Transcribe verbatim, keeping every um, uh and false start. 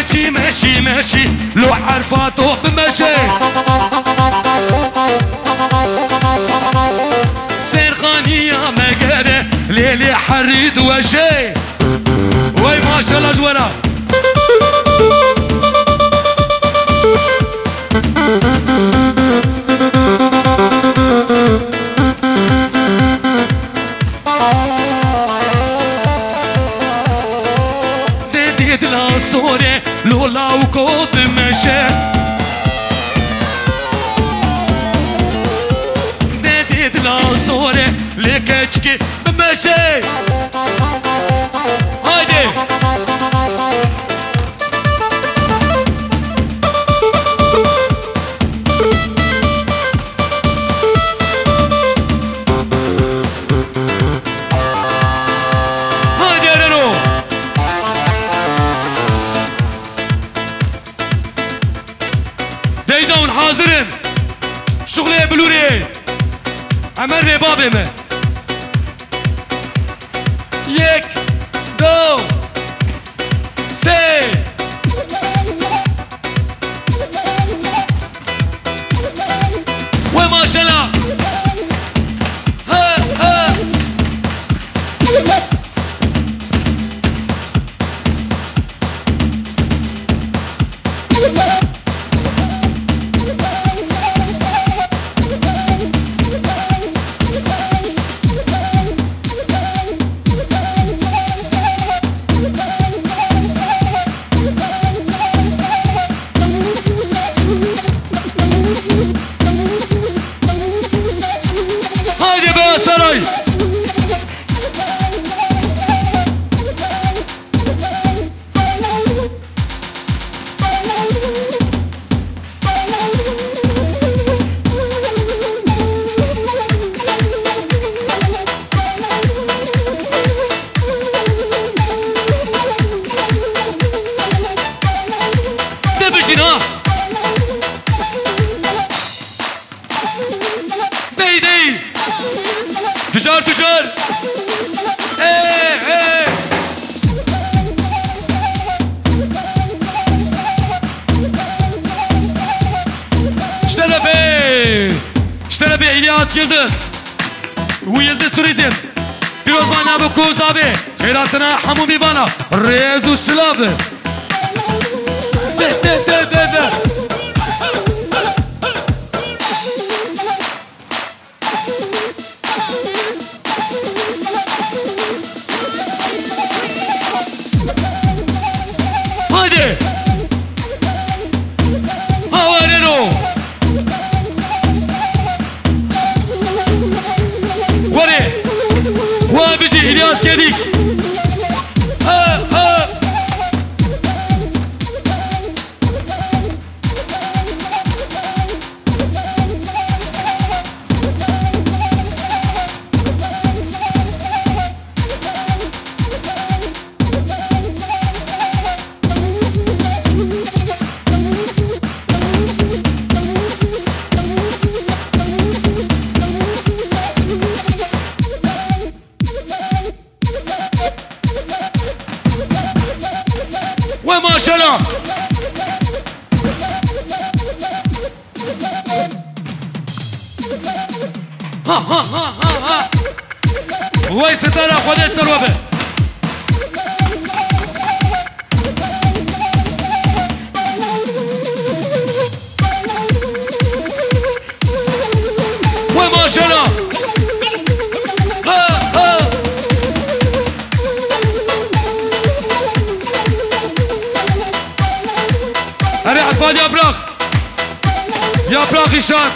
Meşî, meşî, meşî, lo erfa to bimeşe. Serxaniya me gere, lê lê herî diweşe. Wey maşallah ji we re. Dedê dila sore, lola û ko bimeşe. Dedê dila sore, lê keçikê bimeşe. Haydi. Hadi Ereno. Deyza hûn hazir in. Şuxlê bilûrê. Emer bê babê me. Yek, do, sê. We maşela. He, he. Haydi be Saray! Tebişîn ha! Dey, dey! Tujar, tujar! Ê, ê! Ji terefê, ji terefê Îlyas Yildiz û Yildiz Turizm. Pîrozbahna bi ku zabê, xêratina hemû mîvana, rêz û silav. De, de, de, de, de. Haydi. Hawareno. Were. Wa bijî İlyas Gedik. Ha, ha. We maşela. Ha, ha, ha, ha, ha. Wey sitara Xwedê ser we be. We maşela. Ha, ha. Erê Efad Yaprak. Yaprak Işan.